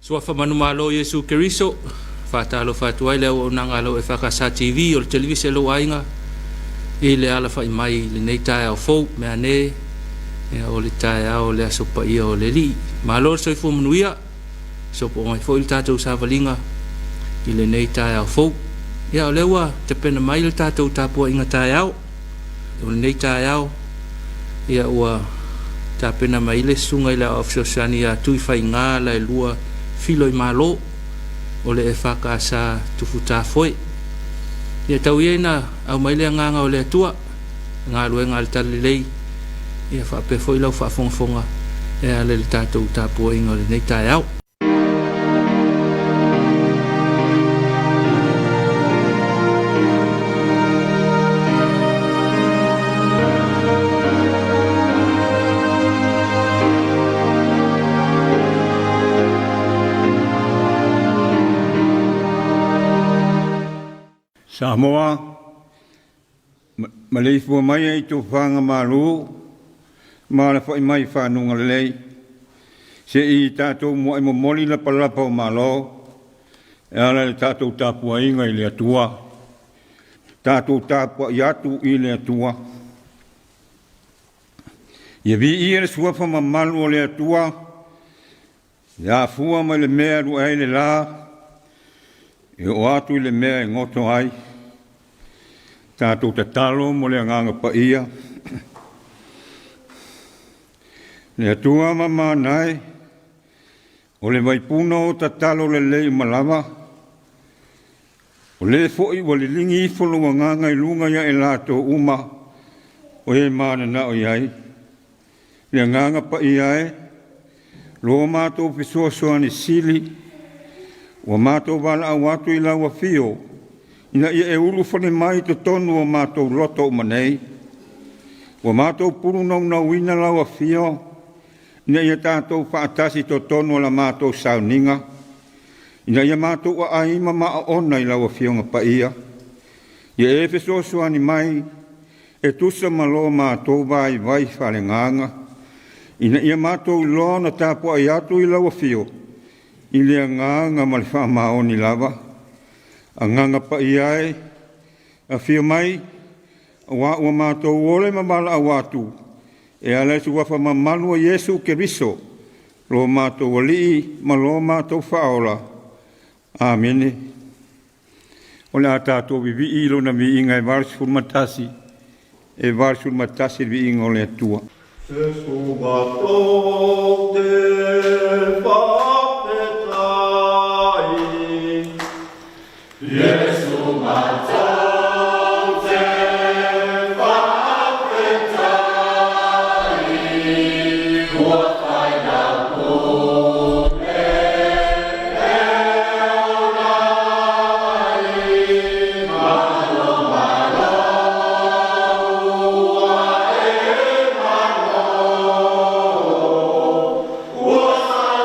Suafa manumalo o Iesu Keriso, faatalofa atu ai le auaunaga a lau EFKS TV o le televise a lou aiga i le alafai mai i lenei taeao fou. Mea ane o le taeao o le aso paia o le Alii. Malo le soifua manuia, sopo mai foi le tatou savaliga i lenei taeao fou. Ia o lea ua tapena mai le tatou tapuaiga taeao. O lenei taeao ia ua tapena mai le susuga i le Aoao Fesoasoani ia Tuifaiga Laelua Filoimalo o le EFKS Tufutafoe. Ia tau ia ina aumai le agaga o le Atua, galuega a le Talalelei, ia faapea foi lau faafogafoga e ala i le tatou tapuaiga o lenei taeao. Samoa, maleifua mai i tufaga malu ma alafai mai i fanuga lelei, se'i tatou muai momoli lapalapa o Malo e ala i le tatou tapuaiga i le Atua. Tatou tapuai atu i le Atua. Ia viia le suafa mamalu o le Atua, e afua mai le mea e lue ai le la, e oo atu i le mea e goto ai. Tatou tatalo mo le agaga paia. Le Atua mamana e, o le vaipuna o tatalo lelei uma lava, o le foi ua liligi ifo lou agaga i luga ia e latou uma o e mananao i ai. Le agaga paia e, lo matou fesoasoani sili, ua matou valaau atu i lau afio, ina ia e ulufale mai i totonu o matou loto uma nei. Ua matou pulunaunauina lau afio, ina ia tatou faatasi i totonu o la matou sauniga, ina ia matou aai ma maaona i lau afioga paia. Ia e fesoasoani mai, e tusa ma lo matou vaivai faaleagaga, ina ia matou iloa ona tapuai atu i lau afio, i le agaga ma le faamaoni lava. Agaga paia e, afio mai, aua ua matou ole ma valaau atu, e ala i suafa mamalu o Iesu Keriso, lo matou Alii ma lo matou Faaola. Amene. O le a tatou vivii i lona viiga e 81, e 81 le viiga o le Atua. Se suga tou te faafetai, Iesu matou te faafetai, ua fai lau pule e ola ai, Malo, malo, ua e malo, ua sau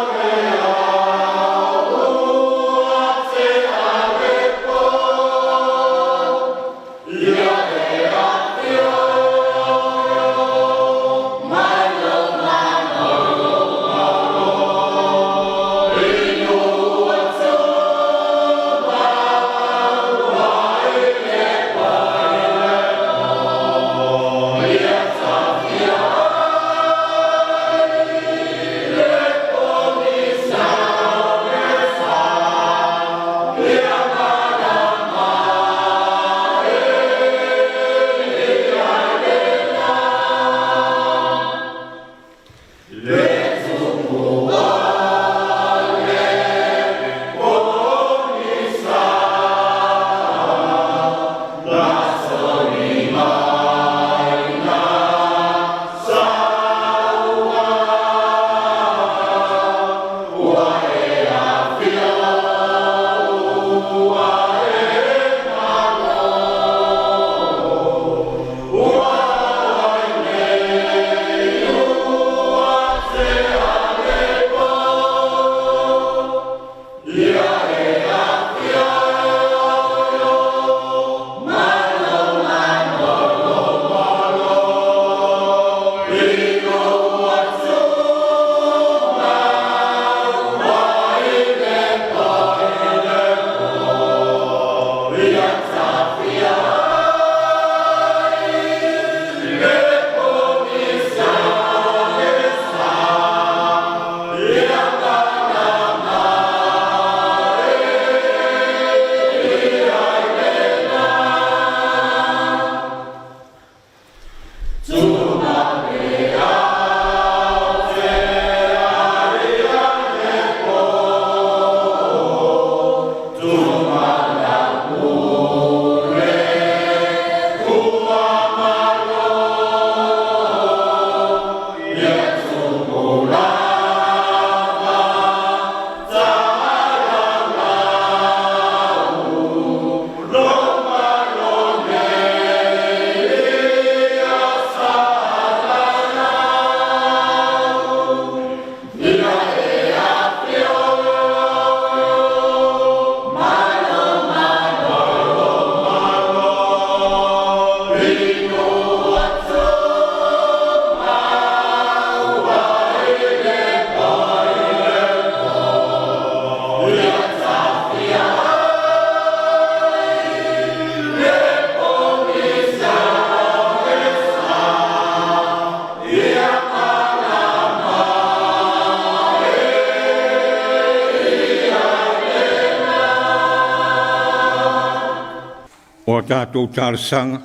O a tatou talosaga,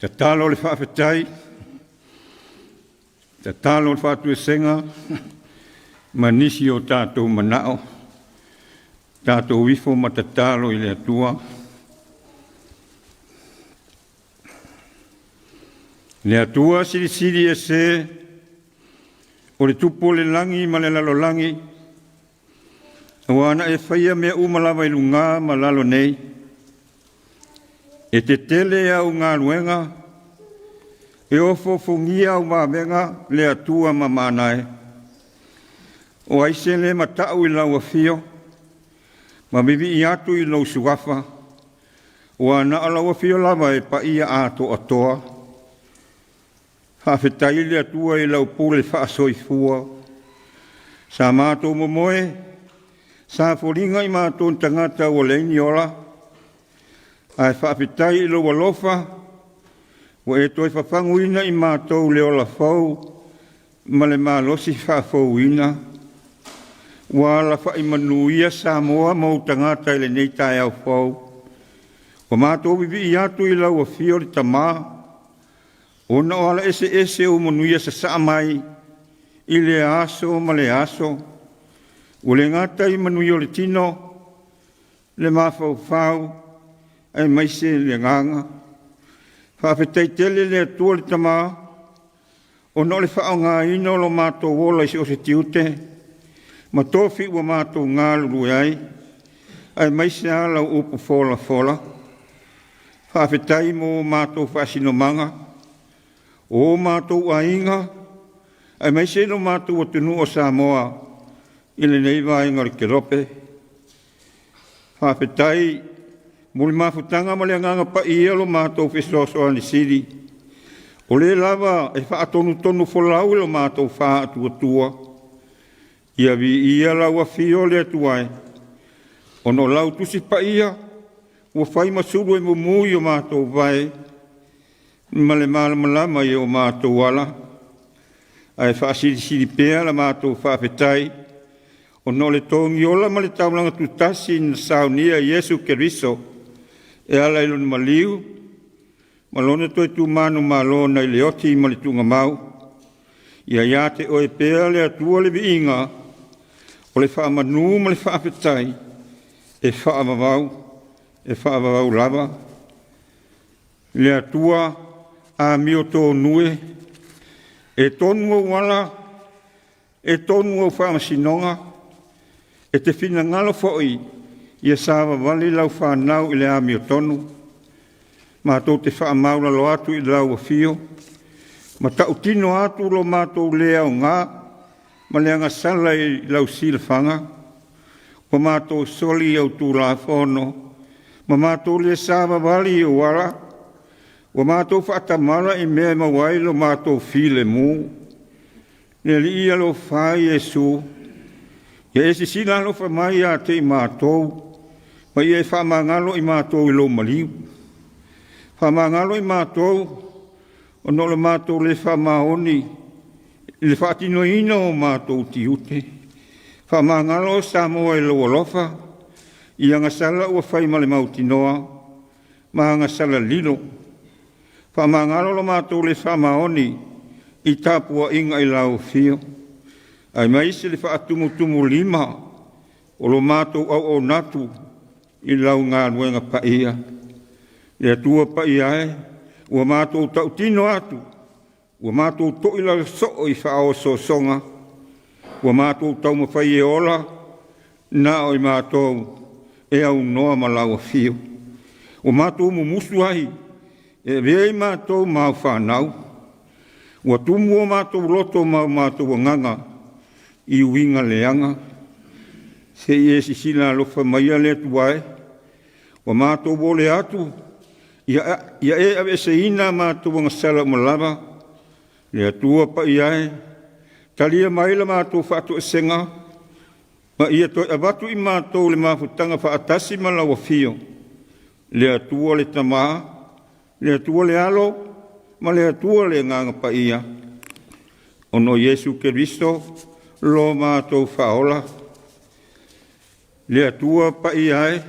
tatalo le faafetai, tatalo le faatuesega ma nisi o tatou manao, tatou ifo ma tatalo i le Atua. Le Atua silisili ese o le tupu o le lagi ma le lalolagi, aua na e faia mea uma lava i luga ma lalo nei. E tetele au galuega, e ofoofogia au vavega le Atua ma manae. O ai se le matau i lau afio, ma vivii atu i lou suafa, ua na o lau afio lava e paia atoatoa. Faafetai le Atua i lau pule faasoifua. Sa matou momoe, sa foliga i matou tagata ua leai ni ola, ae faafetai i lou alofa, ua e toe fafaguina i matou le ola fou ma le malosi faafouina. Ua alafai manuia Samoa ma ou tagata i lenei taeao fou. Ua matou vivii atu i lau afio le Tama, ona o ala eseese o manuia sasaa mai i le aso ma le aso. Ua le gata i manuia o le tino, le mafaufau, aemaise le agaga. Faafetai tele le Atua le Tama, ona o le faaaogaina o lo matou ola i so o se tiute ma tofi ua matou galulue ai, aemaise lava lau upu folafola. Faafetai mo matou faasinomaga, o matou aiga, aemaise lo matou atunuu o Samoa i lenei vaega o le kelope. Faafetai mo le mafutaga ma le Agaga Paia o lo matou fesoasoani sili, o le lava e faatonutonufolau i lo matou faatuatua. Ia viia lau afio le Atua e, ona o lau Tusi Paia ua fai ma sulu e mumu i o matou vae ma le malamalama i o matou ala, ae faasilisili pea la matou faafetai, ona o le togiola ma le taulaga tutasi na saunia e Iesu Keriso e ala i lona maliu ma lona toe tumanumalo nai le oti ma le tuugamau. Ia ia te oe pea le Atua le viiga o le faamanu ma le faafetai e faavavau, e faavavau lava. Le Atua amio tonu e, e tonu ou ala, e tonu au faamasinoga, e te finagalo foi ia savavali lau fanau i le amiotonu. Matou te faamaulalo atu i lau afio, ma tautino atu lo matou le aoga ma le agasala i lau silafaga. Ua matou soli au Tulafono, ma matou le savavali i ou ala, ua matou faatamala i mea e maua ai lo matou filemu. Le Alii alofa e Iesu, ia e sisila alofa mai ia te i matou, ma ia e faamagalo i matou i lou maliu. Faamagalo i matou, ona o le matou le faamaoni i le faatinoina o matou tiute. Faamagalo Samoa i lou alofa, i agasala ua fai ma le mautinoa, ma agasala lilo. Faamagalo lo matou le faamaoni i tapuaiga i lau afio, aemaise le faatumutumulima o lo matou auauna atu i lau galuega paia. Le Atua Paia e, ua matou tautino atu, ua matou to'ilalosoo i faaosoosoga, ua matou taumafai e ola na o i matou e aunoa ma lau afio. Ua matou mumusu ai e avea i matou ma au fanau, ua tumu o matou loto ma o matou agaga i uiga leaga. Se i e sisila alofa maia le Atua e, ua matou ole atu, ia e aveeseina a matou agasala uma lava. Le Atua Paia e, talia mai la matou faatoesega, ma ia toe avatu i matou le mafutaga faatasi ma lau afio, le Atua le Tama, le Atua le Alo, ma le Atua le Agaga Paia, ona o Iesu Keriso lo matou Faaola. Le Atua Paia e,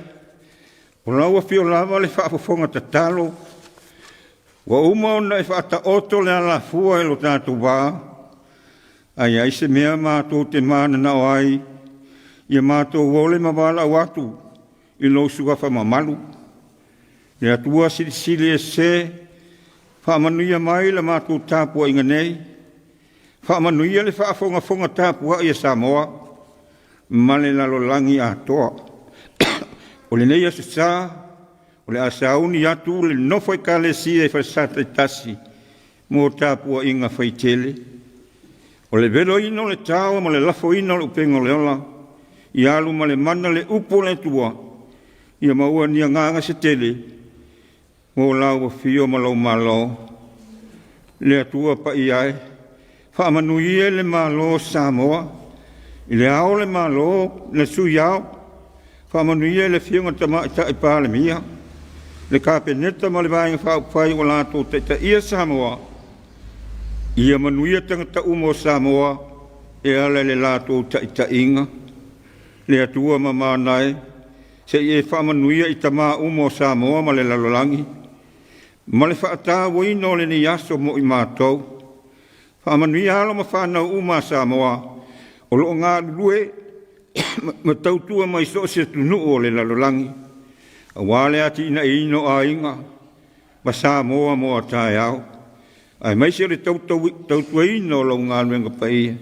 O lau afio lava le faafofoga tatalo, ua uma ona e faataoto le alafua i lo tatou va, a i ai se mea matou te mananao ai, ia matou ole ma valaau atu i lou suafa mamalu. Le Atua Silisili Ese, faamanuia mai la matou tapuaiga nei, faamanuia le faafogafoga tapuai a Samoa ma le lalolagi atoa. O lenei Aso Sa, o le a sauni atu le nofo Ekalesia i falesa taitasi mo tapuaiga faitele. O le veloina o le tao ma le lafoina o le upega o le ola, ia alu ma le mana le upu a le Atua, ia maua ni agaga se tele mo lau afio ma lou malo. Le Atua paia e, faamanuia le Malo o Samoa, i le Ao o le Malo, le Sui Ao, faamanuia le Afioga i le Tamaitai Palemia, le Kapeneta ma le Vaega Faaupufai ua latou taitaia Samoa, ia manuia tagata uma o Samoa e ala i le latou taitaiga. Le Atua mamana e, se i e faamanuia i tama uma o Samoa ma le lalolagi, ma le faatauaina o lenei aso mo i matou. Faamanuia alo ma fanau uma a Samoa o lo o galulue ma tautua mai so o se atunuu o le lalolagi, aua le atinaeina o aiga ma Samoa mo a taeao, aemaise o le tautuaina o lau galuega paia.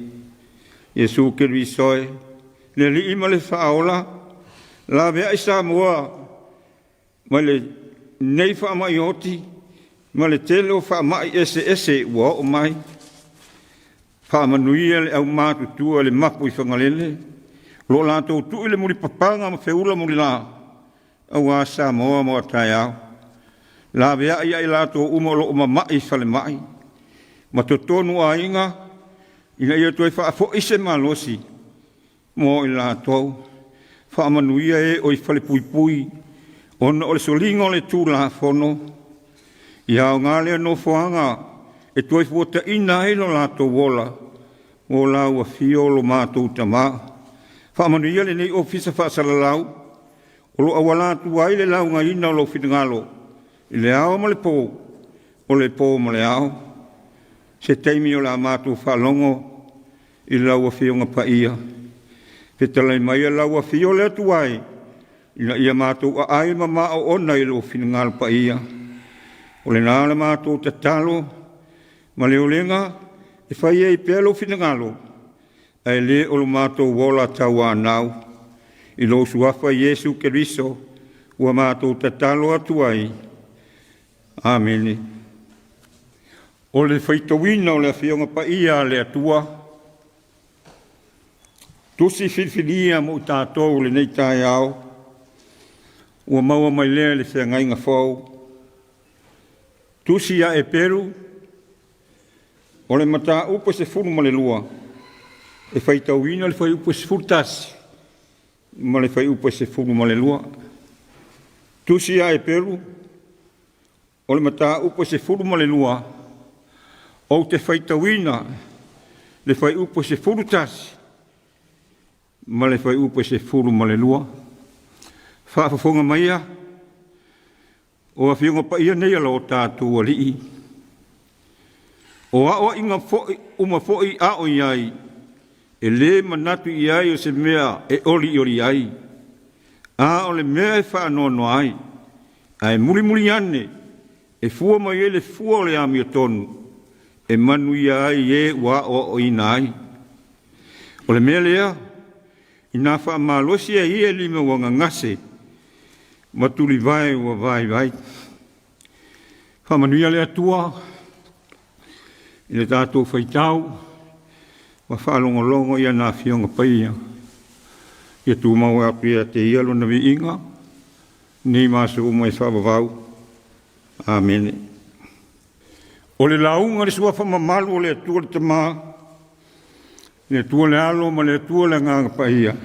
Iesu Keriso e, le Alii ma le Faaola, laveai Samoa mai lenei faamai oti ma le tele o faamai eseese ua oo mai. Faamanuia le aumatutua i le mapu i Fagalele, o lo o latou tui le mulipapaga ma feula mulila, aua Samoa mo a taeao. Laveai ia i latou uma o lo o mamai i falemai ma totonu o aiga, ina ia toe faafoi se malosi mo i latou. Faamanuia e o i falepuipui ona o le soliga o le Tulafono, ia aoga lea nofoaga e toe fuataina ai lo latou ola mo lau afio lo matou Tama. Faamanuia lenei ofisa faasalalau o lo o auala atu ai le laugaina o lou finagalo i le ao ma le po, o le po ma le ao. Se taimi o le a matou faalogo i lau Afioga Paia, fetalai maia lau Afio le Atua e, ina ia matou aai ma maoona i lou finagalo paia. O lena le matou tatalo ma le olega e fai ai pea lou finagalo, ae le o lo matou ola tauanau. I lou suafa Iesu Keriso ua matou tatalo atu ai. Amene. O le faitauina o le Afioga Paia a le Atua, tusi filifilia mo i tatou lenei taeao, ua maua mai lea i le feagaiga fou. Tusi a Eperu, o le mataupu 12, e faitauina le fuaiupu 11 ma le fuaiupu 12. Tusi a Eperu, o le mataupu 12, ou te faitauina le fuaiupu 11 ma le fuaiupu 12. Faafofoga maia, o Afioga Paia nei a lo tatou Alii, o aoaiga foi uma foi a o i ai, e lē manatu i ai o se mea e olioli ai, a o le mea e faanoanoa ai, ae mulimuli ane e fua mai ai le fua o le amiotonu, e manuia ai e ua aoaoina ai. O le mea lea, ina faamalosi ai ia lima ua gagase ma tulivae ua vaivai. Faamanuia le Atua i le tatou faitau ma faalogologo i ana Afioga Paia. Ia tumau atu ia te ia lona viiga, nei ma aso uma e faavavau. Amene. O le lauga le suafa mamalu o le Atua le Tama, le Atua le Alo ma le Atua le Agaga Paia.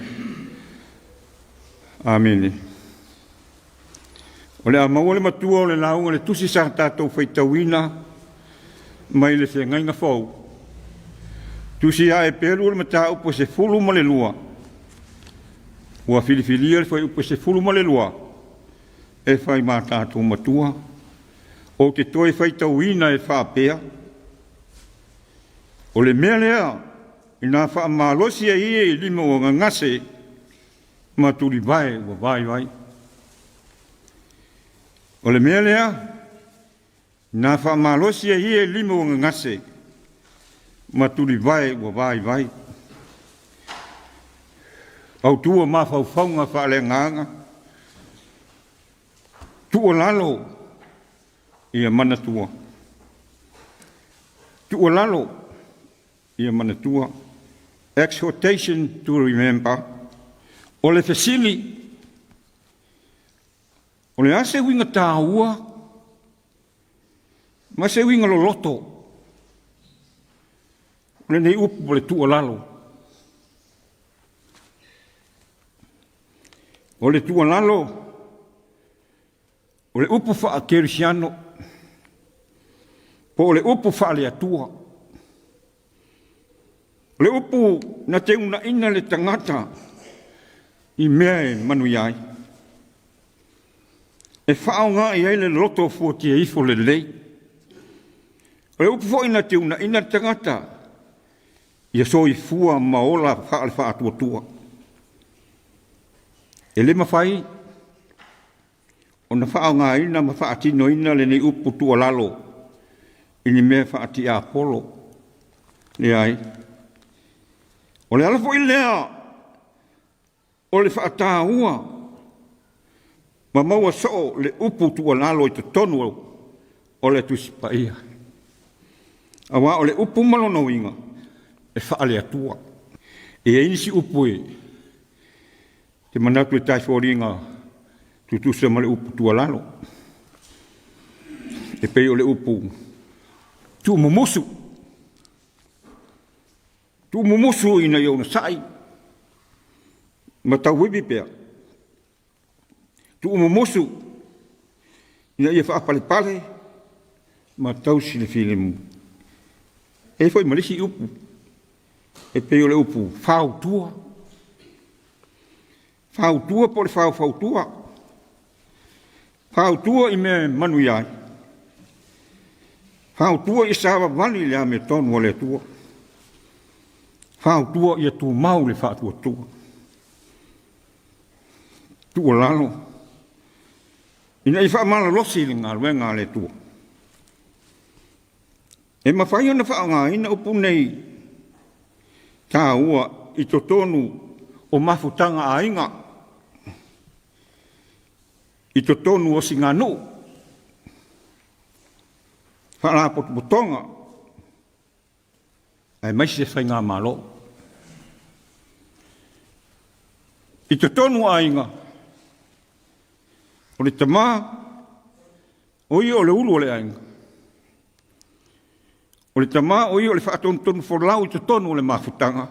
Amene. O le a maua le matua o le lauga le tusi sa tatou faitauina mai le feagaiga fou. Tusi a Eperu o le mataupu 12. Ua filifilia le fuaiupu 12 E fai mā tatou matua, ou te toe faitauina e faapea, O le mea lea, ina faamalosi ai ia i lima ua gagase ma tulivae ua vaivai. O le mea lea, ina faamalosi ai ia i lima ua gagase ma tulivae ua vaivai. Autua mafaufauga faaleagaga, tuualalo ia manatua. Tuualalo ia manatua. Exhortation to remember. O le fesili, o le a se uiga taua ma se uiga loloto o lenei upu o le tuualalo? O le tuualalo, o le upu faakerisiano, po o le upu faale-Atua. O le upu na te uunaina le tagata i mea e manuia ai, e faaaoga i ai le loto fuatia ifo lelei. O le upu foi na te uunaina le tagata ia soifua ma ola faale-faatuatua. E le mafai ona faaaogaina ma faatinoina lenei upu tuualalo i ni mea faatiapolo. Leai. O le ala foi lea o le faataua ma maua soo le upu tuualalo i totonu o le Tusi Paia. Aua o le upu ma lona uiga e faale-Atua. E i ai nisi upu e te manatu e tae foliga tutusa ma le upu tuualalo. E pei o le upu tuumumusu. Tuumumusu ina ia onosai ma tauivi pea. Tuumumusu ina ia faapalepale ma tausi le filemu. E i ai foi ma le isi upu e pei o le upu fautua. Fautua po o le faufautua. Fautua i mea e manuia ai. Fautua ia savavali i le amiotonu a le Atua. Fautua ia tumau le faatuatua. Tuualalo ina ia faamalolosi le galuega a le Atua. E mafai ona faaaogaina upu nei taua i totonu o mafutaga aiga, i totonu o siganuu, faalapotopotoga, aemaise faigamalo. I totonu o aiga, o le tama, o ia o le ulu o le aiga. O le tama o ia o le faatonutonu folau i totonu o le mafutaga,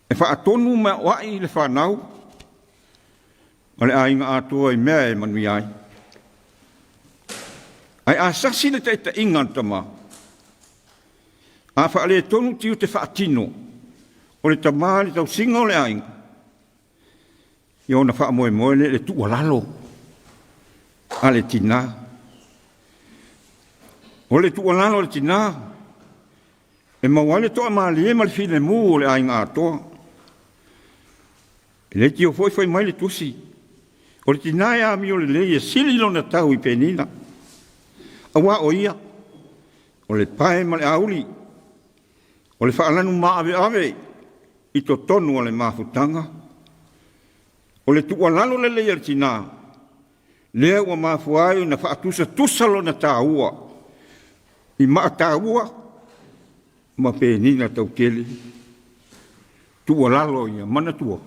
e faatonu ma aoai le fanau ma le aiga atoa i mea e manuia ai. Ae a sasi le taitaiga a le tama, a faaletonu tiute faatino o le tama i le tausiga o le aiga, ia ona faamoemoe lea i le tuualalo a le tinā. O le tuualalo a le tinā e maua ai le toamalie ma le filemu o le aiga atoa. E le tio foi fai mai le tusi, o le tinā e amio lelei e sili lona tau i Penina, aua o ia, o le pae ma le auli, o le faalanu maaveave i totonu o le mafutaga. O le tuualalo lelei a le tinā, lea ua mafua ai ona faatusatusa lona taua i maa taua ma penina tautele. Tuualalo ia manatua,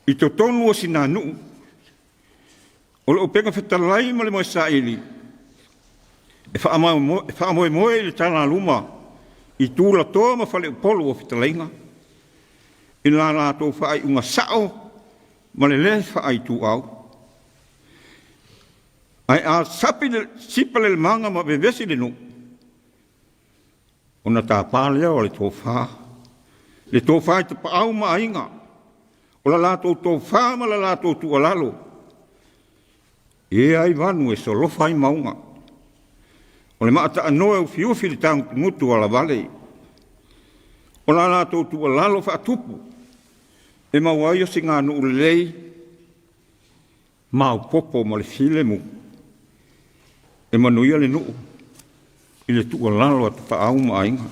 i totonu o sina nuu, o le upega fetalai ma le moe saili e faamoemoe i le talaluma i tulatoa ma faleupolu o fetalaiga i la latou faaiuga sao ma le lē faaituau. Ae a sapi le sipa le lemaga ma vevesi le nuu, ona tapa lea o le tofa, le tofa i tapaau ma aiga. O la latou tofa ma la latou tuualalo, e ai vanu e solofa ai mauga. O le maataanoa e ufiufi le tagutugutu alavale. O la latou tuualalo faatupu, e maua ai o siganuu lelei, maopoopo ma le filemu. E manuia le nuu i le tuualalo a tapaau ma aiga.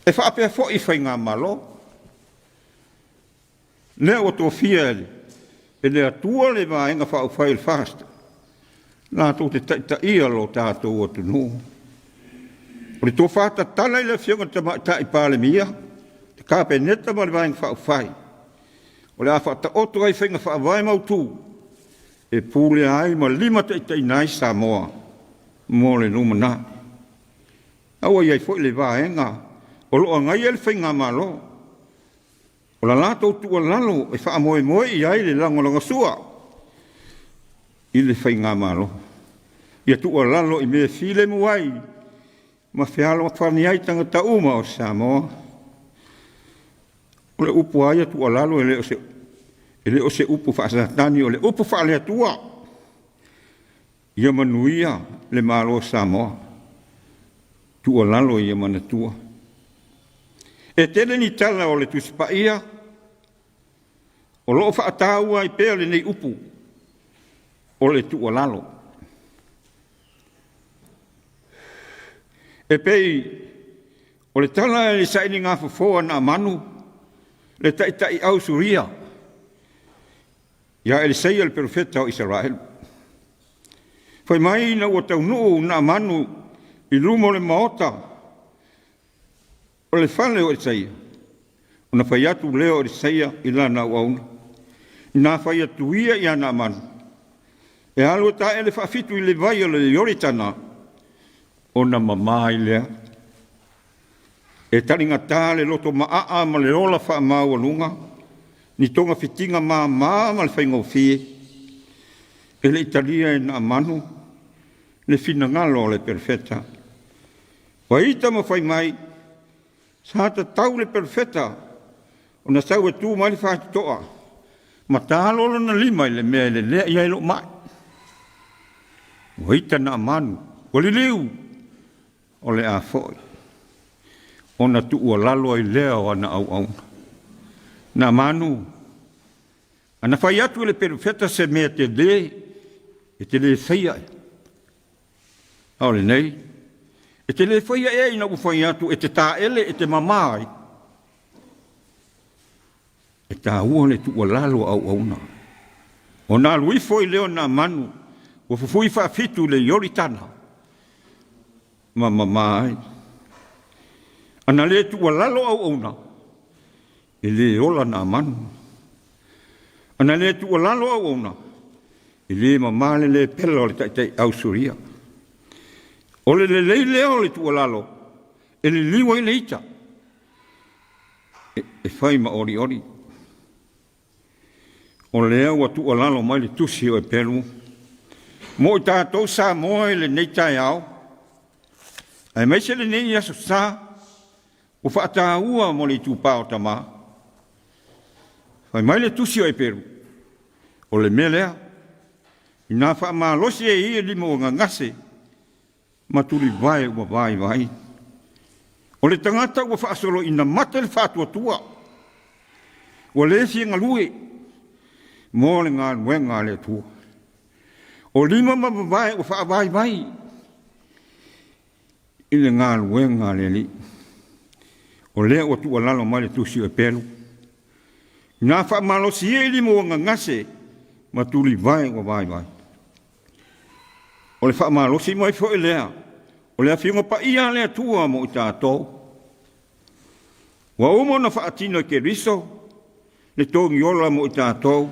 E faapea foi i faigamalo. Lea ua tofia e le Atua le Vaega Faaupufai o le FAST latou te taitaia lo tatou atunuu. O le tofa tatala i le Afioga i le Tamaitai Palemia, le Kapeneta ma le Vaega Faaupufai, o le a faataoto ai faiga faavae mautu e pulea ai ma limataitaiina ai Samoa mo le lumanai. A ua i ai foi le vaega o lo o agaia le faigamalo, o la latou tuualalo e faamoemoe i ai le lagolagosua i le faigamalo. Ia tuualalo i mea e filemu ai ma fealofani ai tagata uma o Samoa. O le upu lava ia tuualalo e le o se upu faasatani, o le upu faale-Atua. Ia manuia le Malo o Samoa, tuualalo ia manatua. E tele ni tala o le Tusi Paia o lo o faataua ai pea lenei upu o le tuualalo. E pei o le tala i le sailiga fofo a Naamanu, le taitai au Suria, ia Eliseia le perofeta o Isaraelu. Fai mai ina ua taunuu Naamanu i luma o le maota o le fale o Eliseia, ona fai atu lea o Eliseia i lana auauna, ina fai atu ia ia Naamanu, e alu e taele faafitu i le vai o le Ioritana, ona mama ai lea. E taligata le loto maaa ma le ola faamaualuga, ni togafitiga mama ma le faigofie, e le i talia e Naamanu le finagalo o le perofeta. Ua ita ma fai mai, sa tatau le perofeta ona sau e tu mai le faitotoa ma talo lona lima i le mea e lelea i ai lou mai. Ua ita Naamanu, ua liliu, o le a foi, ona tuualalo ai lea o ana auauna. Naamanu, ana fai atu e le perofeta se mea tele, e te le faia e. A o lenei, e te le faia ea ina ua fai atu e te taele e te mama ai. E taua le tuualalo a auauna. Ona alu ifo ai lea o Naamanu, ua fufui faafitu i le Ioritana ma mama ai. Ana le tuualalo auauna, e le ola Naamanu. Ana le tuualalo auauna, e le mama le lepela o le taitai au Suria. O le lelei lea o le tuualalo, e liliu ai le ita, e fai ma olioli. O lea ua tuualalo mai le tusi o Eperu mo i tatou Samoa i lenei taeao, aemaise lenei aso Sa ua faataua mo le itupa o tama. Fai mai le tusi o Eperu, o le mea lea, ina faamalosi e ia lima ua gagase ma tulivae ua vaivai. O le tagata ua faasoloina mate le faatuatua, ua le fia galue mo le galuega a le Atua. O lima ma vavae ua faavaivai i le galuega a le Alii. O lea ua tuualalo mai le tusi o Eperu, ina faamalosi ia i lima ua gagase ma tulivae ua vaivai. O le faamalosi mai foi lea o le Afioga Paia a le Atua mo i tatou. Ua uma ona faatino e Keriso le togiola mo i tatou,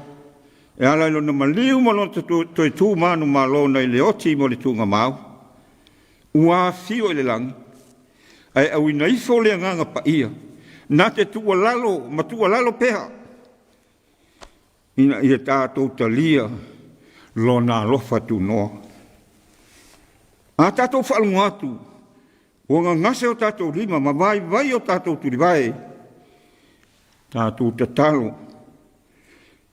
e ala i lona maliu ma lona toe tu manumalo nai le oti mo le tuugamau, ua afio i le lagi, ae auina ifo le Agaga Paia, na te tuualalo ma tuualalo pea, ina ia tatou talia lona alofa tunoa. A tatou faalogo atu, ua gagase o tatou lima ma vaivai o tatou tulivae, Tatou tatalo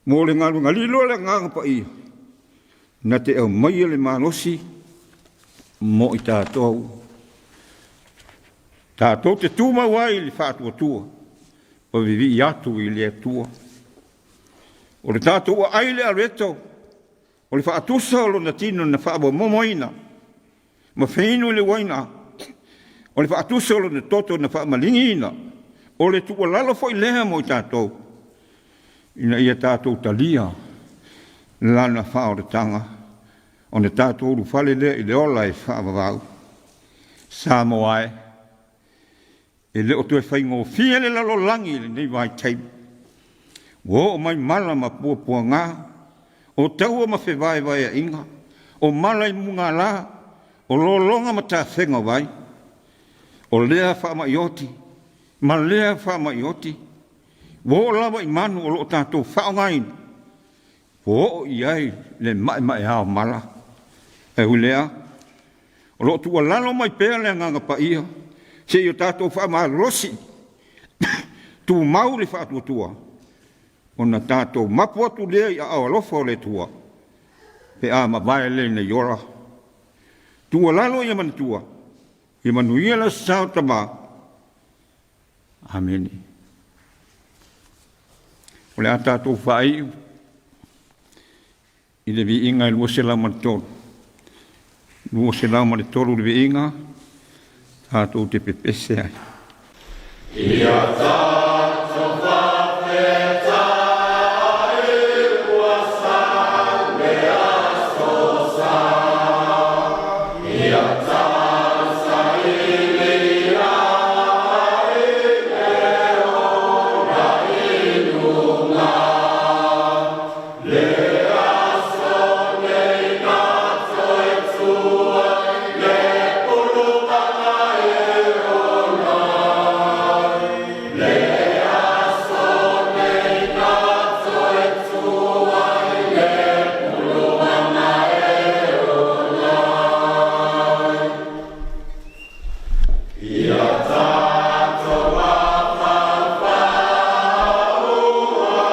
mo le galuega lilo a le Agaga Paia na te aumaia le malosi mo i tatou. Tatou te tumau ai i le faatuatua ma vivii atu i le Atua. O le tatou aai i le areto, o le faatusa o lona tino na faamomomoina ma feinu i le uaina, o le faatusa o lona toto na faamaligiina, o le tuualalo foi lea mo i tatou, ina ia tatou talia lana faaolataga, ona tatou ulufale lea i le ola e faavavau. Samoa e, e le o toe faigofie le lalolagi i lenei vaitaimi. Ua oo mai mala ma puapuaga, o taua ma fevaevaeaiga, o mala i mugala, o lologa ma tafega o vai, o lea faamai oti ma lea faamai oti, ua oo lava i manu o lo o tatou faaaogaina, ua oo i ai le maemaea o mala. Ae ui lea, o lo o tuualalo mai pea le Agaga Paia se i o tatou faamalosi tumau le faatuatua, ona tatou mapu atu lea i aao alofa o le Atua pe a mavae lenei ola. Tuualalo ia manatua, ia manuia le Aso Sa o Tama. Amene. O le a tatou faaiu i le viiga e 203. 203 le viiga, tatou te pepese ai. Ia tatou faafetai ua sau le aso sa, ia tausaili ai le ola i luga. Le aso nei na toe tuai le pulumaga e ola ai. Le aso nei na toe tuai le pulumaga e ola ai. Ia tatou mafaufau ua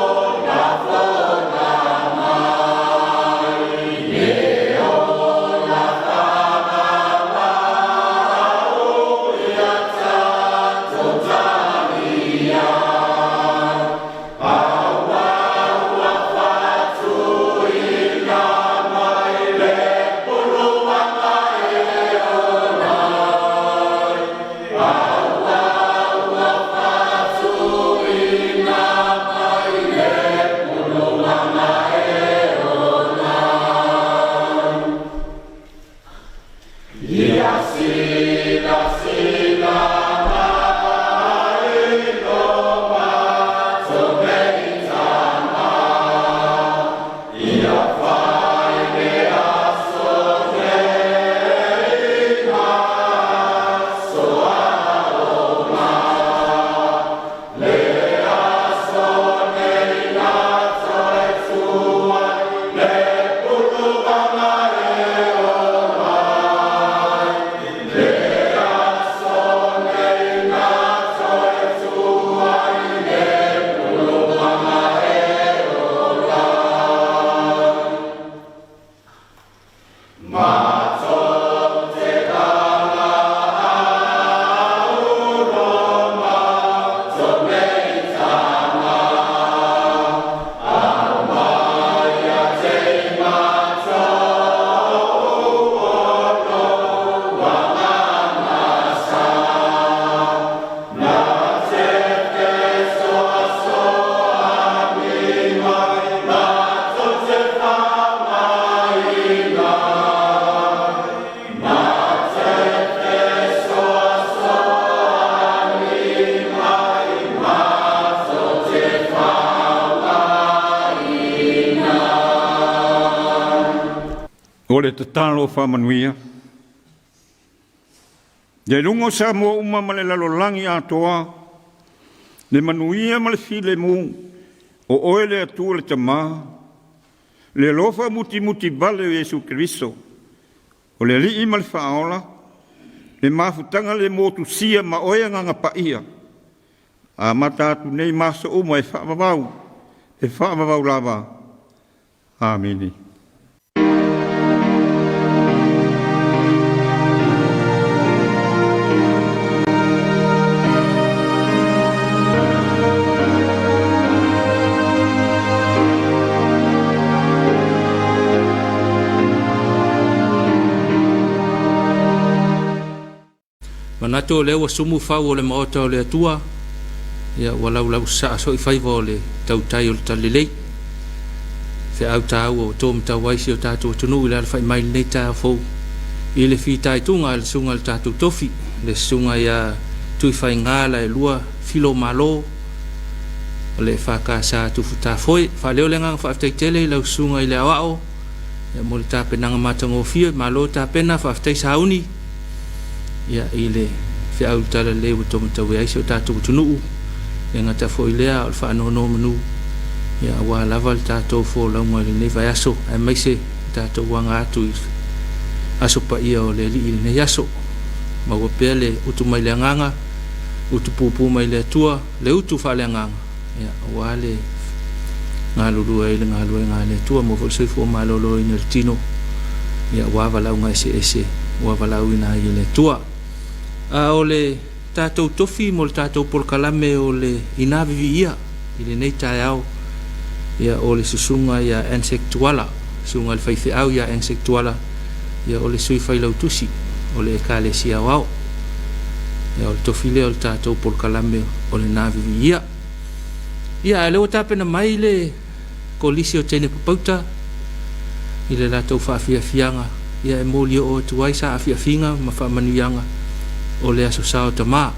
fonafona mai, le ola faavavau ia tatou talia. Aua ua faatuina mai le pulumaga e ola ai. Aua ua faatuina mai le pulumaga e ola ai. Ia silasila mai lo matou nei tama, ia fai le aso nei ma aso aoga. Le aso nei na toe tuai le pulumaga e ola ai. Le aso nei na toe tuai le pulumaga e ola ai. Matou te valaau lo matou nei tama, aumaia te matou o lou agaga sa, na te fesoasoani mai matou te faaaogaina. Na te fesoasoani mai matou te faaaogaina. O le tatalo faamanuia. Ia i luga o Samoa uma ma le lalolagi atoa, le manuia ma le filemu, o oe le Atua le Tama, le alofa mutimuti vale o Iesu Keriso, o le Alii ma le Faaola, le mafutaga le motusia ma oe Agaga Paia, Amata atu nei ma aso uma e faavavau, e faavavau lava. Amene. Manatu o lea ua sumu fau o le Maota o le Atua, ia ua laulausasaa soi faiva o le tautai o le Talalelei. Feau taua ua to matau ai si o tatou atunuu i le alafai mai lenei taeao fou i le fitaituga a le susuga i le tatou tofi, le susuga ia Tuifaiga Laelua Filo Malo o le EFKS Tufutafoe. Faaleo le agaga faafetai tele i lau susuga i le Aoao ia mo le tapenaga matagofie. Malo tapena, faafetai sauni ia i le feau talalelei ua tomatauea ai si o tatou atunuu. E gata foi lea o le faanonomanu ia aua lava le tatou folauga i lenei vaiaso, aemaise tatou aga atu i aso paia o le Alii i lenei aso. Maua pea le utu mai le agaga, utu pupu mai le Atua, le utu faaleagaga ia aua le galulue ai i le galuega a le Atua, maua foi le soifua maloloina i le tino ia aua valaauga eseese ua valaauina ai e le Atua. A o le tatou tofi mo le tatou polokalame o le Ina Viviia i lenei taeao, ia o le susuga ia Ansek Tuala, susuga i le faifeau ia Ansek Tuala, ia o le sui failautusi o le Ekalesia Aoao. Ia o le tofi lea o le tatou polokalame o le Na Viviia. Ia, a o lea ua tapena mai le Kolisi o Teine Papauta i le latou faafiafiaga, ia e moli oo atu ai saafiafiga ma faamanuiaga o le Aso Sa o Tama.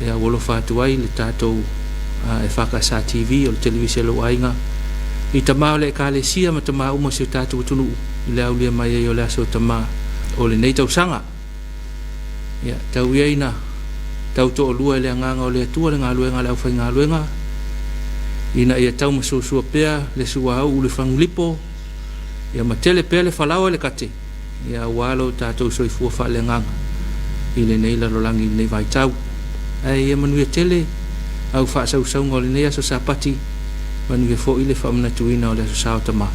Ia ua alofa atu ai le tatou EFKS TV o le televise a lou aiga i tama o le Ekalesia ma tama uma o si o tatou atunuu i le aulia mai ai o le Aso o Tama o lenei tausaga. Ia, tau ia ina tau toalua i le agaga o le Atua le galuega a le aufaigaluega, ina ia taumasuasua pea le suauu i le fagulipo, ia ma tele pea le falaoa i le kate, ia aua lo tatou soifua faaleagaga i lenei lalolagi i lenei vaitau. Ae ia manuia tele au faasausauga o lenei aso Sapati, manuia foi le faamanatuina o le Aso Sa o Tama.